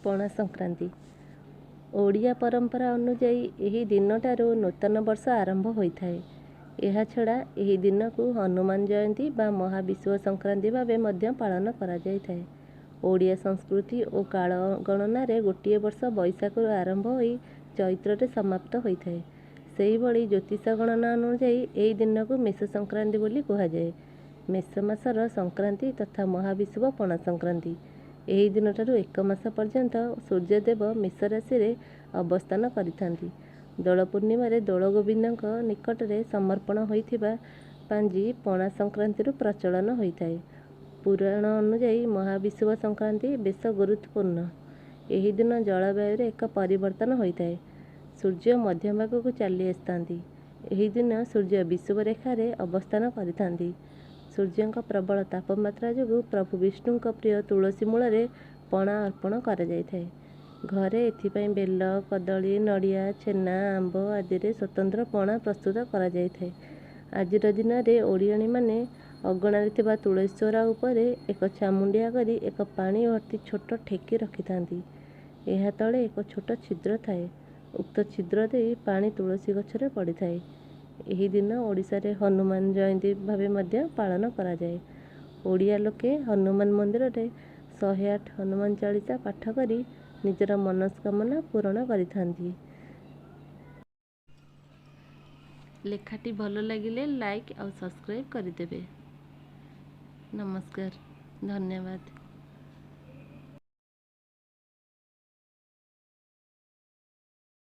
ପଣା ସଂକ୍ରାନ୍ତି। ଓଡ଼ିଆ ପରମ୍ପରା ଅନୁଯାୟୀ ଏହି ଦିନଟାରୁ ନୂତନ ବର୍ଷ ଆରମ୍ଭ ହୋଇଥାଏ। ଏହାଛଡ଼ା ଏହି ଦିନକୁ ହନୁମାନ ଜୟନ୍ତୀ ବା ମହାବିଷୁବ ସଂକ୍ରାନ୍ତି ଭାବେ ମଧ୍ୟ ପାଳନ କରାଯାଇଥାଏ। ଓଡ଼ିଆ ସଂସ୍କୃତି ଓ କାଳ ଗଣନାରେ ଗୋଟିଏ ବର୍ଷ ବୈଶାଖରୁ ଆରମ୍ଭ ହୋଇ ଚୈତ୍ରରେ ସମାପ୍ତ ହୋଇଥାଏ। ସେହିଭଳି ଜ୍ୟୋତିଷ ଗଣନା ଅନୁଯାୟୀ ଏହି ଦିନକୁ ମେଷ ସଂକ୍ରାନ୍ତି ବୋଲି କୁହାଯାଏ। ମେଷ ମାସର ସଂକ୍ରାନ୍ତି ତଥା ମହାବିଷୁବ ପଣା ସଂକ୍ରାନ୍ତି। ଏହି ଦିନଠାରୁ ଏକ ମାସ ପର୍ଯ୍ୟନ୍ତ ସୂର୍ଯ୍ୟଦେବ ମେଷ ରାଶିରେ ଅବସ୍ଥାନ କରିଥାନ୍ତି। ଦୋଳ ପୂର୍ଣ୍ଣିମାରେ ଦୋଳଗୋବିନ୍ଦଙ୍କ ନିକଟରେ ସମର୍ପଣ ହୋଇଥିବା ପାଞ୍ଜି ପଣା ସଂକ୍ରାନ୍ତିରୁ ପ୍ରଚଳନ ହୋଇଥାଏ। ପୁରାଣ ଅନୁଯାୟୀ ମହାବିଷୁବ ସଂକ୍ରାନ୍ତି ବେଶ ଗୁରୁତ୍ୱପୂର୍ଣ୍ଣ। ଏହି ଦିନ ଜଳବାୟୁରେ ଏକ ପରିବର୍ତ୍ତନ ହୋଇଥାଏ। ସୂର୍ଯ୍ୟ ମଧ୍ୟଭାଗକୁ ଚାଲି ଆସିଥାନ୍ତି। ଏହି ଦିନ ସୂର୍ଯ୍ୟ ବିଷୁବ ରେଖାରେ ଅବସ୍ଥାନ କରିଥାନ୍ତି। ସୂର୍ଯ୍ୟଙ୍କ ପ୍ରବଳ ତାପମାତ୍ରା ଯୋଗୁଁ ପ୍ରଭୁ ବିଷ୍ଣୁଙ୍କ ପ୍ରିୟ ତୁଳସୀ ମୂଳରେ ପଣା ଅର୍ପଣ କରାଯାଇଥାଏ। ଘରେ ଏଥିପାଇଁ ବେଲ, କଦଳୀ, ନଡ଼ିଆ, ଛେନା, ଆମ୍ବ ଆଦିରେ ସ୍ୱତନ୍ତ୍ର ପଣା ପ୍ରସ୍ତୁତ କରାଯାଇଥାଏ। ଆଜିର ଦିନରେ ଓଡ଼ିଆଣୀମାନେ ଅଗଣାରେ ଥିବା ତୁଳସୀ ଚଉରା ଉପରେ ଏକ ଛାମୁଣ୍ଡିଆ କରି ଏକ ପାଣି ଭର୍ତ୍ତି ଛୋଟ ଠେକି ରଖିଥାନ୍ତି। ଏହା ତଳେ ଏକ ଛୋଟ ଛିଦ୍ର ଥାଏ। ଉକ୍ତ ଛିଦ୍ର ଦେଇ ପାଣି ତୁଳସୀ ଗଛରେ ପଡ଼ିଥାଏ। ଏହି ଦିନ ଓଡ଼ିଶାରେ ହନୁମାନ ଜୟନ୍ତୀ ଭାବେ ମଧ୍ୟ ପାଳନ କରାଯାଏ। ଓଡ଼ିଆ ଲୋକେ ହନୁମାନ ମନ୍ଦିରରେ 108 ହନୁମାନ ଚାଳିଶା ପାଠ କରି ନିଜର ମନସ୍କାମନା ପୂରଣ କରିଥାନ୍ତି। ଲେଖାଟି ଭଲ ଲାଗିଲେ ଲାଇକ୍ ଆଉ ସବସ୍କ୍ରାଇବ୍ କରିଦେବେ। ନମସ୍କାର, ଧନ୍ୟବାଦ।